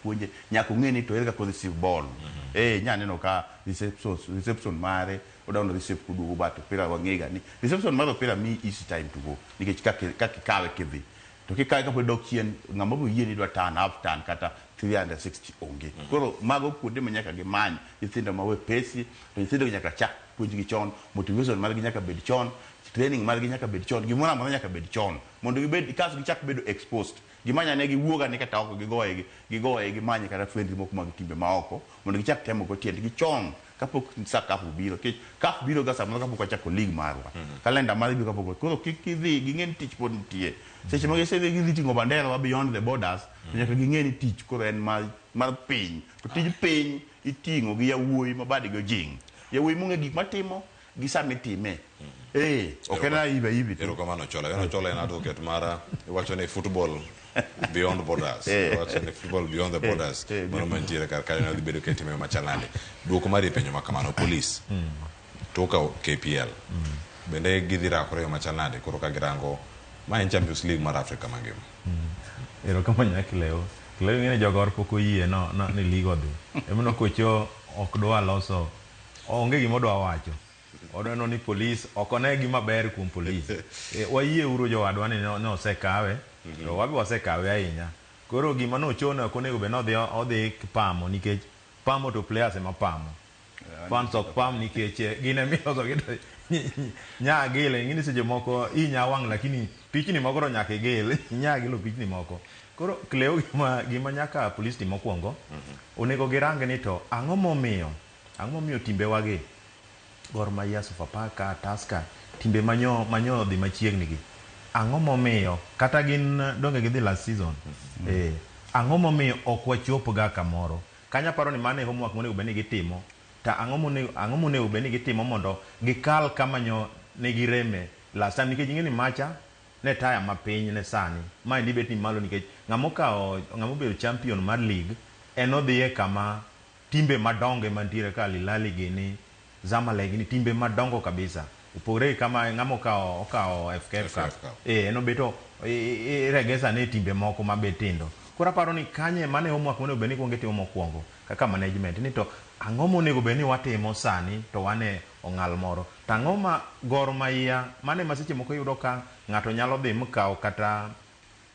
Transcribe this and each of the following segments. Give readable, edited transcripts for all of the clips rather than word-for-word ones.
puonje, nyaka ong'e ni to ere kaka o receive ball. Eh, inya neno ka reception, reception mare odwa ni receive koduogo but opira wang'e ga ni reception mar opira miyi easy time to go nikech kaka kaka ikawe kidhi to kikawe kapod idok chien ng'ama biro yie ni idwa turn half turn kata 360 onge. Koro mago kuonde ma nyaka gimany nyithindo ma wepesi to nyithindo gi nyaka chak puonjgi chon, motivation margi nyaka bed chon, training margi nyaka bed chon, gimoro amora nyaka bed chon mondo gibed kasto gichak bedo exposed. Gimany ane giwuog ane kata oko gigoye gigoye gimany kata friendly moko mag timbe maoko mondo gichak temo go tiendgi chon kapok sa CAF obiro nikech CAF biro ga samoro kapok wachako league marwa. Kalenda margi biro kapok koro kik gidhi ging'e ni tich pod nitie. Seche ma gisedhi gidhi ting'o bandera wa beyond the borders to nyaka ging'e ni tich koro en mar mar piny. To tij piny iting'o gi yawuoyi ma badgi ojing'. Yawuoyi mong'e gik matimo gi sama itime. Eh, ok en aibi aibi tu. Erokamano Ochola. En Ochola en advocate mara iwacho ni football beyond borders. Iwacho ni football beyond the borders. Mano mantiere kar kanyo dhi bedo ka itime yo machal nade. Duoko mari e penjo ma kamano police to ka KPL bende gidhi rakore e yo machal nade koro ka girango ma en Champions League mar Afrika mangima. Erokamano Nyakileo. Kileo ing'e ni jogor pok oyie no, no, ni league odhi. Emomiyo kocho ok dwa loso, onge gima odwa wacho. Odwa ni police ok one gima ber kuom police. E, wayie uru jowadwa ni no, osekawe, to wabe wasekawe ahinya. Koro gima nochono ok onego bed ni odhi odhi pamo nikech pamo to players ema pamo. Fans ok pam nikech eh, gin ema iloso gi to nya gil ing'e ni seche moko inya wang' lakini pichni moko to nyaka igil inya gilo pichni moko. Koro Cleo gima, gima nyaka police tim mokwongo onego girang ni to ang'o momiyo ang'o momiyo timbewagi Gor Mahia, Sofapaka, Tusker timbe manyo manyo odhi machiegni gi ang'o momiyo kata gin donge gidhi last season eh, ang'o momiyo ok wachop ga kamoro kanyo aparo ni mano e homework monego bed ni gitimo to ang'o monego ang'o monego bed ni gitimo mondo gikal kama nyo ne gireme last time nikech ing'e ni macha ne taya mapiny ne sani maendi bet ni malo nikech ng'ama okawo ng'ama obedo champion mar league en odhiye kama timbe madongo ema nitiere ka Al Hilal gini Zamalek gini timbe madongo kabisa opogore gi kama ng'ama okawo okawo FKF Cup FKF Cup. eh en obeto iregesa ne timbe moko mabe tindo koro aparo ni kanye mano e homework monego bed ni ikuongo itimo mokwongo kaka management ni to ang'o monego bed ni watimo sani to wan e ong'al moro to ang'o ma Gor Mahia mano ema seche moko iyudo ka ng'ato nyalo dhi mkaw kata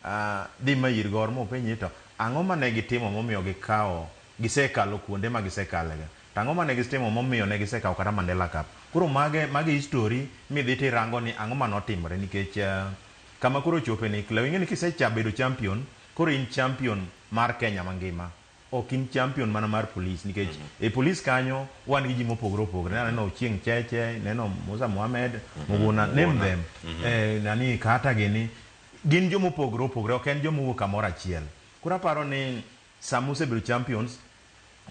uh, dhi ma ir Gor mopenj ni to ang'o mane gitimo momiyo gikawo gisekalo kuonde ma gisekalega to ang'o mane gitimo momiyo ne gisekawo kata Mandela Cup koro mage mage history midhi tirango ni ang'o manotimore nikech uh, kama koro ochope ni Cleo ing'e ni kisecha bedo champion koro in champion mar Kenya mangima ok in champion mana mar police nikech mm -hmm. e police kanyo wan gi ji mopogore opogore naneno Ochieng Cheche neno Musa Mohamed mm -hmm. Muguna name them mm -hmm. eh, nani kata gini gin joma opogore opogore ok en joma owuok kamoro achiel koro aparo ni sama usebedo champions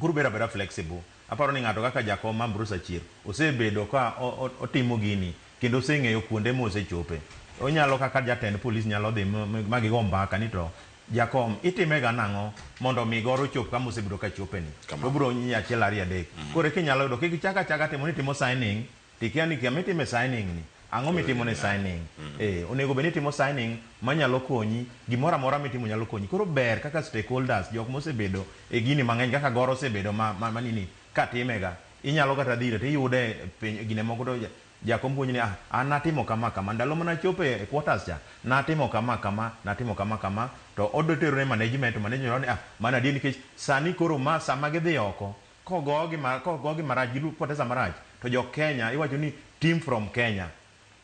koro bedo abeda flexible aparo ni ng'ato kaka jakom Ambrose Achier osebedo ka otimo gini kendo oseng'eyo kuonde mosechope onyalo kaka jatend polis nyalo dhi ma gigo mbaka ni to jakom itime ga nang'o mondo mi Gor ochop kama osebedo ka chope ni Kamano. obiro nyiyi achiel ariyo adek koro eka inyalo yudo kik ichak achaka timo ni itimo signing tikia ni kama itime signing ni ang'o mitimo ne signing eh onego bed ni itimo signing manyalo konyi gimoro amora mitimo nyalo konyi koro ber kaka stakeholders jok mosebedo e gini mang'eny kaka Gor osebedo ma, ma, ma nini katimega inyalo kata dhi ire tiyude e piny gine moko to jakom puonji ni ah an natimo kama kama ndalo mana achopo e quarters cha natimo kama kama natimo kama kama to odwa tero ne management to management ni ah mano adier nikech sani koro ma sama gidhi oko kogogi ma kogogi marach gipoteza marach to jo Kenya iwacho ni team from Kenya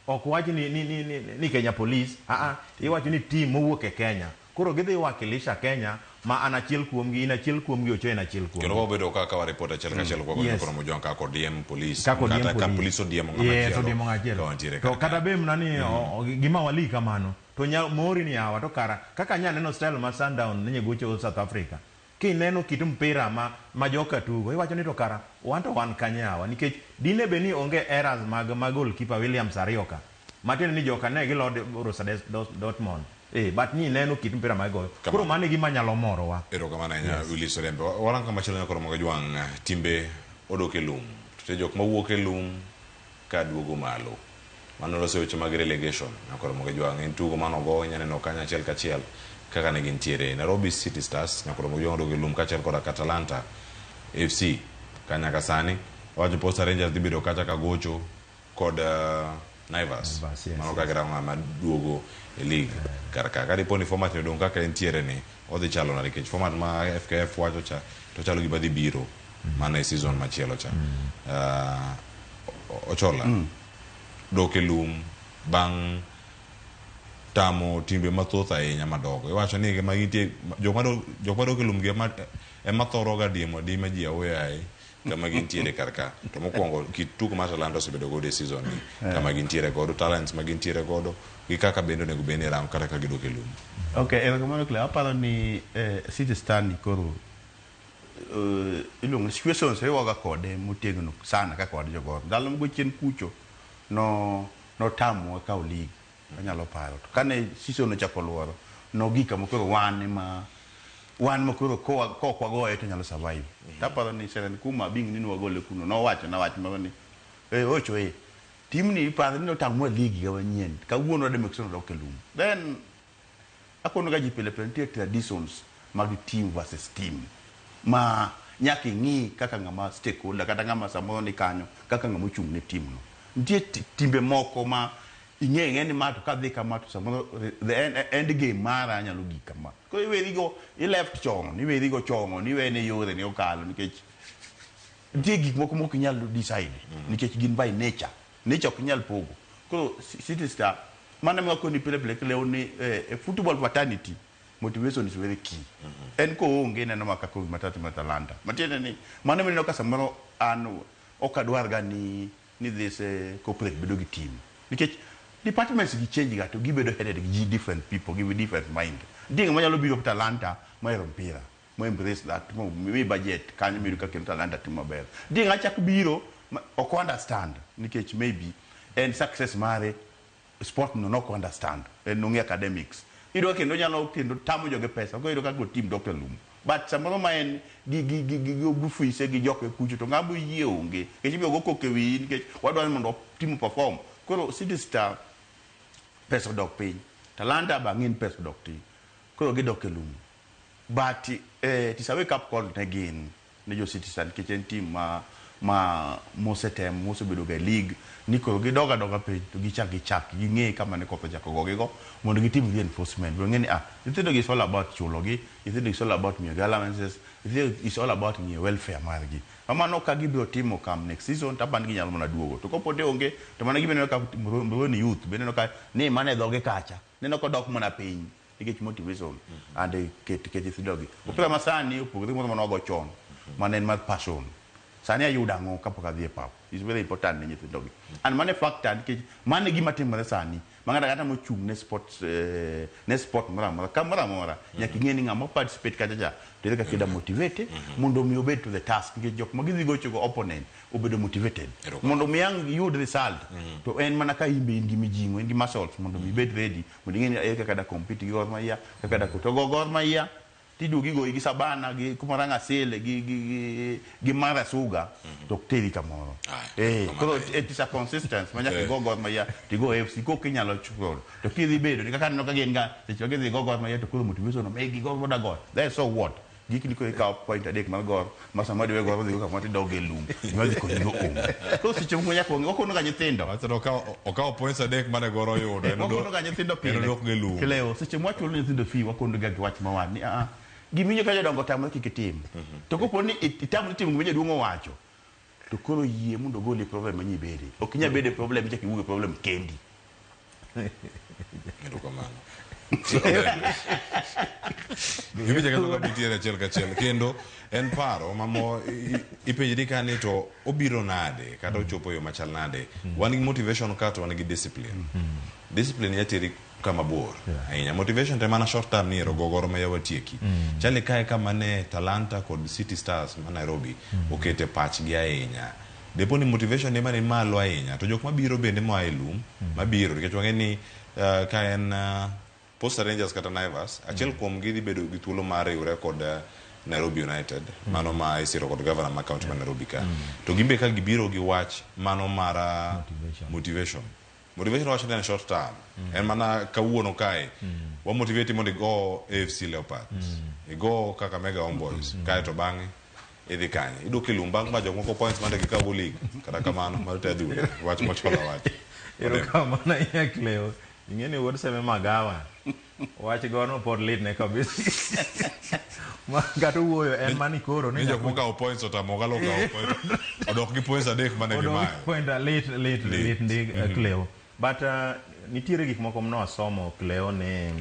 ok wach ni, ni, ni, ni, ni Kenya Police ah ah iwacho ni team mowuok e Kenya koro gidhi wakilisha Kenya ma an achiel kuomgi in achiel kuomgi Ocho en achiel kuomgi Kendo wabedo kaka wa report achiel kachiel kwa Yes. koro mojwang kaka odiem police kaka odiem kata ka police. police odiemo ng'ama Yes, chielo odiemo ng'ama chielo. to wantiere To kar kata kae. be mna ni o- o- gima wali kamano to nya mori ni yawa to kara kaka nya neno style ma Sundown ne gocho South Africa kineno kit mpira ma, ma joka tugo iwacho ni to kara wan to wan kanye yawa nikech dine be ni onge errors mag, mag goalkeeper Williams ariyo ka matiende ni joka ne gilo Borussia Dortmund eh, but ni neno kit mpira ma gigoyo koro mano e gima nyalo morowa Erokamano ahinya Willis Olembe. Warang kamachielo nyakoro moga jwang' timbe odok e lum. To nitie jok mawuok e lum ka duogo malo. Mano loso weche mag relegation. Nyakoro moga jwang' en tugo mano go inya neno kanyo achiel kachiel. kaka ne gintiere. Nairobi City Stars nyaka romo gi Jong'o gi Lum kaachiel koda Katalanta FC. Ka nyaka sani wacho Posta Rangers dhi bedo kacha ka gocho kod Naivas. Naivas, yes, Mano yes. kaka girango ng'ama duogo e league kar ka. Ka dipo ni format ni odong' kaka entiere ni odhi chalo nade nikech format ma FKF wacho cha to chalo gima dhi biro mana e season machielo cha. Ochola dok e lum bang' tamo timbe mathoth ahinya madongo. Iwacho ni gima gintie jok madok e lum gi ema thoro ga diemo adima ji aoyaye kama gintiere kar ka. To mokwongo kit tugo mar Talanta osebedo godo e season ni kama gintiere godo talents ma gintiere godo gi kaka bende onego bed ni rango kata ka gidok e lum. Okay, erokamano Clay. Aparo ni City Star ni koro iluongo ni situations riwoga kode motegno sana kaka wan jogor. Ndalo moko chien kucho no notamwa kawo league anyalo paro. To kane season ochako luoro nogik kama koro wan ema wan ma koro kok wagoye to nyalo survive. Taparo ni Seren Kuma being ni nwagole kuno nowacho na wach moro ni ocho timni iparo ni notamwa league higa manyien kawuono wadwa make sure ni wadok e lum. Then akono ga ji pile pile nitie traditions mag team versus team ma nyaka ing'i kaka ng'ama stakeholder kata ng'ama samoro ni kanyo kaka ng'ama ochung' ne team no. Nitie timbe moko ma ing'e ing'e ni ma to kadhi kama to samoro the end game mara anyalo gik kama. Koro iweri go i left chon, iweri go chon, iwene yore ni okalo nikech nitie gik moko mok inyal decide nikech gin by nature. Nature ok inyal pogo. Koro City Star mano ema wakoni pile pile kileo ni football fraternity motivation is very key. En koonge ineno ma kaka gima timo Talanta. Matiende ni mano ema ineno ka samoro an ok adwar ga ni this corporate bedo gi team. Nikech departments gi change ga to gibedo headed gi different people, gi different mind. Nitie ng'ama nyalo biro Talanta mohero mpira, mo embrace that, mo mi budget kanyo miyudo ka kendo Talanta timo maber. Nitie ng'ama chak biro ok understand nikech maybe en success mare sport no nok understand, en nong'e academics. Iyudo ka kendo nyalo kendo tamo joge pesa, koro iyudo ka go team dok e lum. But samoro ma en gi ofise gi joke kucho to ng'ama oyie onge. Nikech ibiro go koko e wiyi nikech wadwaro ni mondo team perform. Koro City Star pesa odok piny. Talanta be ang'e ni pesa odok piny. Koro gidok e lum. But it is a wake up call ne gin ne jo City Star nikech en team ma mosetem mosebedo ga e league ni koro gidog adoga piny to gichak gichak ging'e kama ne koth ochako gogigo mondo gitim reinforcement. Mondo ging'e ni nyithindo gi is all about chulogi, nyithindo is all about miyogi allowances, nyithindo is all about ng'iyo welfare margi. Kamano ka gibiro timo come next season to apani ginyalo mana duogo. To kopo ni onge to mana gibiro neno ka Mboroni youth be neno ka ni mana e dhoge kacha. Neno kodok mana piny nikech motivation and ket nyithindo gi. Opira masani opogore gi moro mane wago chon mane en mar passion. Sani ayudo ang'o kapok adhi e pap. Is very important ne nyithindo gi. And mano e factor nikech mano e gima timore sani. Ma ng'ato ang'ata mochung' ne sports ne sport moro amora kamoro amora nyaka ing'e ni ng'ama participate kacha cha to ere kaka ida motivate mondo mi obed to the task nikech jok ma gidhi gocho go opponent obedo motivated. Mondo mi ang' iyud result to en mana ka in be in gi mijing'o, in gi muscles mondo mi ibed ready mondo ing'e ni ere kaka da compete gi Gor Mahia, kaka da to go Gor Mahia tiduogo igoyi gi Sabana gi kumoro ang' Asele gi Mara Suga to ok teri kamoro. Koro it is a consistence ma nyaka igo Gor Mahia tigo AFC kok inyalo chulo. To kidhi bedo ni kaka aneno ka gin ga seche ma gidhi go Gor Mahia to koro motivation omigi go goda go. Then so what? Gikni koro ikawo point 3 mar Gor ma sama diwe Gor odhi go kamoro tidog e lum. Gima dhi konyi go onge. Koro seche moko nyaka wang'e wakono ga nyithindo. Wacho ni okawo points 3 mane Gor oyudo. Wakono ga nyithindo pile. En odok e lum. Kileo seche mwachulo nyithindo fee wakono ga gi wach mawan ni gimiyo ka jodongo tamre kik itim. To kopo ni itamri timo gima jaduong' owacho to koro yie mondo ogoli e problem ma ibede. Ok inyal bedo e problem ichak iwuog e problem kendi. Erokamano. Iwinjo kata ka nitiere achiel kachiel kendo en paro mamo ipenjri ka ni to obiro nade kata ochopo yo machal nade. Wan gi motivation ka to wan gi discipline. Discipline nya teri kama bor ahinya. Motivation to mana short term ni ero go Gor Mahia watieki. Chali kae kama ne Talanta kod City Stars ma Nairobi okete pachgi ahinya. Depo ni motivation ema ni malo ahinya to jok mabiro bende moa e lum mabiro nikech wang'e ni ka en Posta Rangers kata Naivas achiel kuom gi dhi bedo gi thuolo mar riwre kod Nairobi United mano ma isiro kod governor ma county ma Nairobi ka. To gin be ka gibiro gi wach mano mar motivation. Motivation wacho ni en short term. En mana kawuono kae. Wa motivate mondo igo AFC Leopards. Igo Kakamega Homeboys. Kae to bang'e idhi kanye. Idok e lum bang' ma jok moko points mande gikawo league. Kata kamano mar te adhula. Wach mochwalo wach. Erokamano ahinya Cleo. Ing'e ni wuod Seme Magawa wach gono pod litne kabisa. Ma kata wuoyo en mani koro Ni jok mokawo points otamo Ogalo okawo points. Odok gi points adek mane odong gimayo. point lit lit Lit. lit ndi Cleo. But nitiere gik moko mnawasomo Cleo ni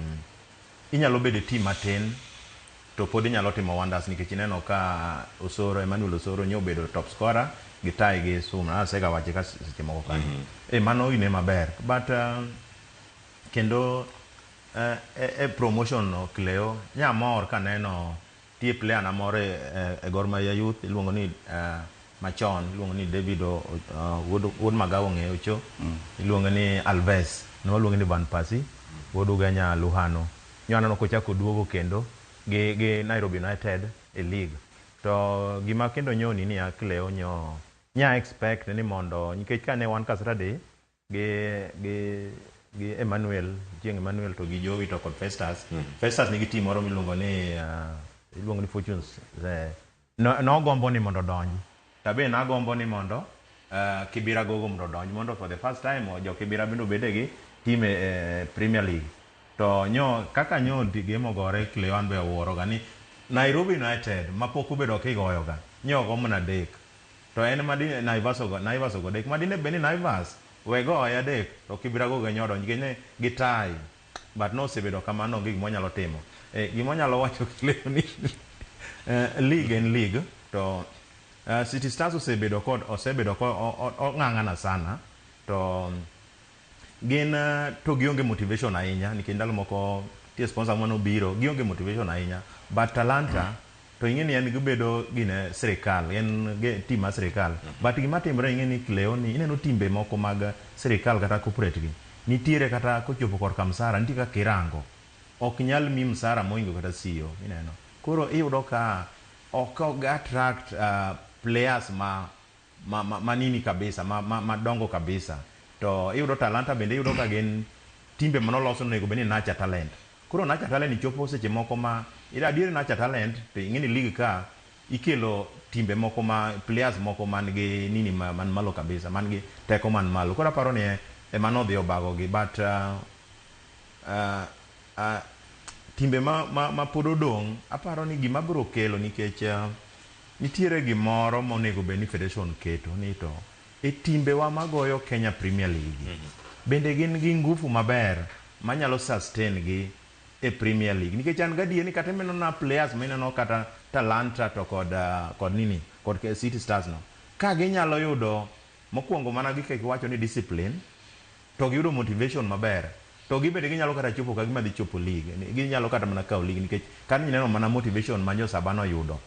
inyalo bedo e team matin to pod inyalo timo wonders nikech ineno ka Osoro Emmanuel Osoro nyo obedo top scorer gi tie gi Suma asega wache ka seche moko kanyo. Mano ine maber but kendo e promotion no Cleo nyamor kaneno tie player na moro e Gor Mahia Youth iluongo ni machon iluongo ni David wuod Magawa ong'eyo Ocho iluongo ni Alves ne waluonge ni Van Persie wuod Ugenya Luhano nyo aneno kochako duogo kendo gi Nairobi United e league to gima kendo nyoni ni ya Cleo nyo nya expect ni mondo nikech kane wan ka Saturday gi Emmanuel Chieng Emmanuel to gi Jowi to kod Festus. Festus nigi team moro miluongo ni iluongo ni Fortunes nogombo ni mondo odonji to be nagombo ni mondo Kibira Gogo mondo odonj mondo for the first time jo Kibira bende obede gi team e Premier League to nyo kaka nyo game ogore Cleo an be awuoro ga ni Nairobi United mapok obedo kigoyo ga nyo ogo mana adek to en madine Naivas ogo Naivas ogo adek madine bed ni Naivas we goye adek to Kibira Gogo nyo odonj nikech ne gitai but nosebedo kamano onge gima wanyalo timo. Gima wanyalo wacho Cleo ni league en league to City Stars osebedo kod osebedo ko ong'ang'ana sana to gin to gionge motivation ahinya nikech ndalo moko nitie sponsor mane obiro gionge motivation ahinya but Talanta to ing'e ni en gibedo gine sirikal en team mar sirikal but gima timore ing'e ni Cleo ni ineno timbe moko mag sirikal kata corporate gi nitiere kata kochopo korka msara nitie kaka irango ok nyal mi msara moingo kata CEO ineno koro iyudo ka ok attract players ma nini kabisa madongo kabisa to iyudo Talanta bende iyudo ka gin timbe manoloso onego bed ni nurture talent koro nurture talent chopo seche moko ma adier nurture talent to ing'e ni league ka ikelo timbe moko ma players moko man gi nini man malo kabisa man gi teko man malo koro aparo ni ema nodhi obago gi but timbe ma pod odong' aparo ni gima biro kelo nikech nitiere gimoro monego bed ni federation keto ni to e timbewa magoyo Kenya Premier League bende gin gi nguvu maber manyalo sustain gi e Premier League nikech an gadier ni kata ineno na players mineno kata Talanta to kod nini kod City Stars no ka ginyalo yudo mokwongo mana gi kaka iwacho ni discipline to giyudo motivation maber to gibende ginyalo kata chopo ka gima dhi chopo league ginyalo kata mana kawo league nikech ka ineno mana motivation ma jo Shabana oyudo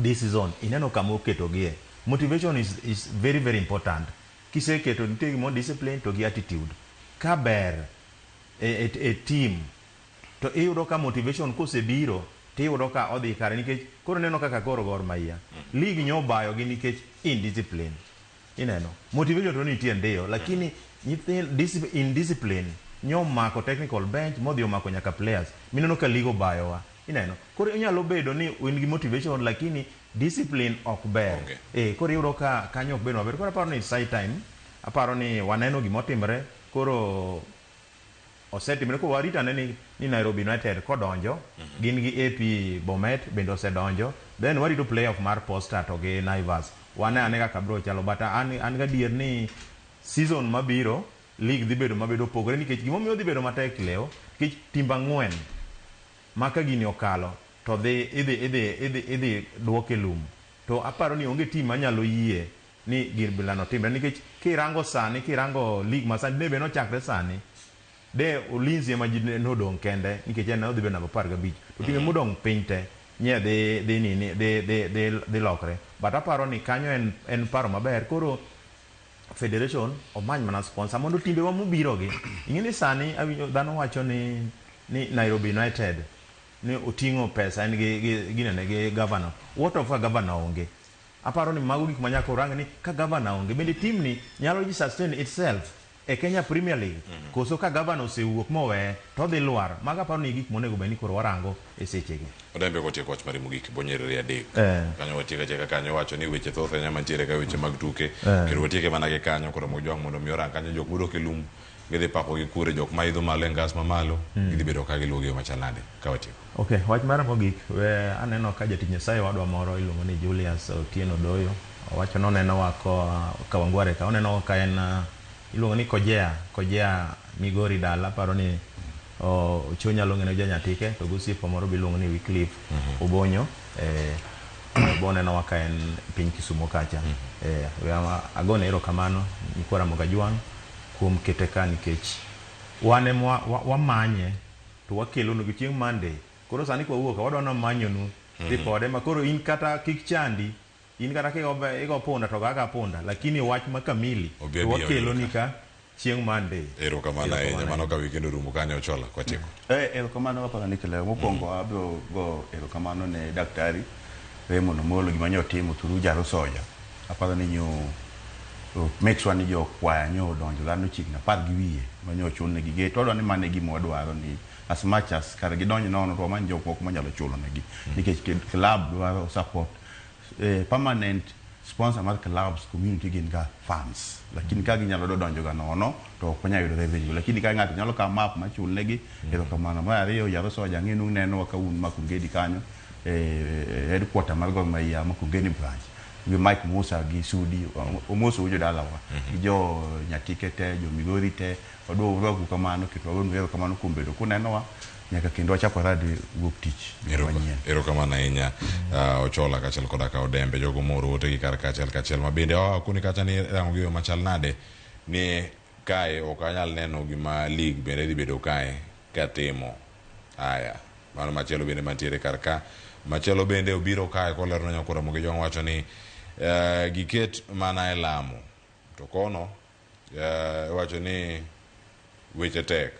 this season ineno kama oketogie motivation is very very important kiseketo nitie gimoro discipline to gi attitude ka ber e team to iyudo ka motivation kosebiro tiyudo ka odhi kare nikech koro ineno kaka koro Gor Mahia league nyo obayo gi nikech indiscipline ineno motivation to nitie ndio lakini nyithind indiscipline nyo mako technical bench modhi omako nyaka players mineno ka league obayowa ineno koro inyalo bedo ni in gi motivation lakini discipline ok ber. Koro iyudo ka kanyo ok bedo maber koro aparo ni it's high time aparo ni waneno gimotimre koro osetimre koro warito ane ni Nairobi United kodonjo gin gi AP Bomet bende osedonjo then warito playoff mar Posta to gi Naivas wane ane kaka biro chalo but an gadier ni season mabiro league dhi bedo mabedo opogore nikech gimomiyo dhi bedo matek leo nikech timbe ang'wen ma ka gini okalo to dhi idhi duoke lum to aparo ni onge team manyalo yie ni gir bilano timre nikech kirango sani kirango league ma sani dine be nochakre sani de Ulinzi ema ji nodong' kende nikech en odhi bedo namba 15 to timbe modong' piny te nye dhi nini dhi lokre but aparo ni kanyo en paro maber koro federation omany mana sponsor mondo timbe wa mobiro gi ing'e ni sani awinjo dhano wacho ni Nairobi United ni oting'o pesa en gi ginene gi governor what of ka governor onge aparo ni mago gik ma nyaka orang ni ka governor onge bende team ni nyalo ji sustain itself. e Kenya Premier League koso ka gavana osewuok moweye to odhi lwar. Mago aparo ni gik monego bed ni koro warango e sechegi. Odembe kotieko wach mari mogik bo nyiriri adek. Eh. Kanyo watieko atieka kanyo wacho ni weche thoth ahinya mantiere ka weche mag tuke. Kendo watieke mana gi kanyo koro Mojwang' mondo mi orang kanyo jok modok e lum gidhi pako gi kure jok ma idho malo e ngas mamalo gidhi bedo ka giluwo gi yo machal nade ka watieko. Ok, wach mara mogik, we aneno ka jatich Nyasaye wadwa moro iluongo ni Julius Otieno Doyo. Owacho ni onenowa koa Kawangware ka, onenowa ka en iluongo ni Kojea, Kojea Migori dala, aparo ni Ocho nyalo ng'ene janyatike to gosiepa moro be iluongo ni Wycliffe Obonyo. Bo onenowa ka en piny Kisumo kacha. We agone erokamano nyikwa Ramogi Ajwang' kuom kete ka nikech wan ema wamanye to wakelonu gi chieng' Monday. Koro sani kwawuok ka wadwa namanyonu ripode ma koro in kata kik chandi in kata kigo igo punda to gaga punda lakini wach ma kamili Obi to abiya wakeloni ka chieng' Monday. Erokamano ahinya mano ka weekend orumo kanyo Ochola kwatieko. Erokamano aparo ni Kileo. Mokwongo abiro go erokamano ne daktari Raymond Omolo gima nyo otimo through Jaro Soja. Aparo ni nyo make sure ni jo kwaya nyo odonjo dhano chiegni 10 gi wiye ma nyo ochul negi gate. Wadwa ni mano e gima wadwaro ni as much as kar gidonj nono to wamany jok moko manyalo chulo negi. Nikech club dwaro support. Permanent sponsor mar clubs community gin ga fans. Lakini ka ginyalo donjo ga nono to ok wanyal yudo revenue. Lakini ka ng'ato nyalo come up machul negi erokamano. Mar ariyo Jaro Soja ang'e ni unenowa ka un Makongeni kanyo headquarter mar Gor Mahia Makongeni branch gi Mike Musa gi Sudi omosou jodalawa gi jo Nyatike te jo Migori te wadwa rwaku kamano kendo wagonu erokamano kuom bedo kunenowa nyaka kendo wachak warad wuok tich manyien. Erokamano ahinya Ochola kaachiel koda ka Odembe jogo mooro ote gi kar kaachiel kachiel ma bende oa koni kacha ni rango gi yo machal nade ni kae ok anyal neno gima league bende dhi bedo kae katimo. Aya, mano machielo bende mantiere kar ka. Machielo bende obiro kae kolero ne nyakwar Ramogi Jwang' wacho ni giket mana e lamo. To kono iwacho ni weche tek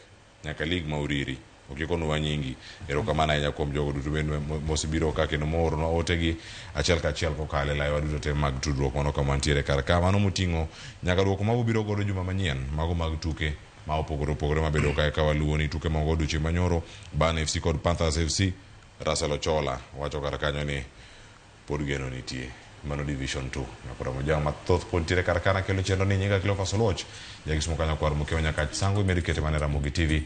nyaka league ma uriri. Okikonwa nyingi. Erokamano ahinya kuom jogo duto bende mosebiro ka kendo mooronwa otegi achiel kachiel kokalo e laiwa duto te mag tudruok mano kama wantiere kar ka. Mano moting'o nyaka duoko ma wabiro godo juma manyien mago mag tuke ma opogore opogore mabedo kae ka waluwo ni tuke mago odiochieng' manyoro Ban FC kod Panthers FC. Russell Ochola wacho kar kanyo ni pod geno nitie. Mano Division 2. Nyakwar Mojang mathoth pod nitiere kar kana kelo chenro ni nyinga Cleophas Oluoch. Jakisumo kanyo kwar Mokeo Nyakach Sango imed kete mana e Ramogi TV.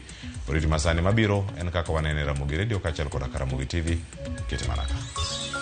Oriti masani mabiro en kaka wanene e Ramogi Radio kaachiel koda ka Ramogi TV. Kete mana ka.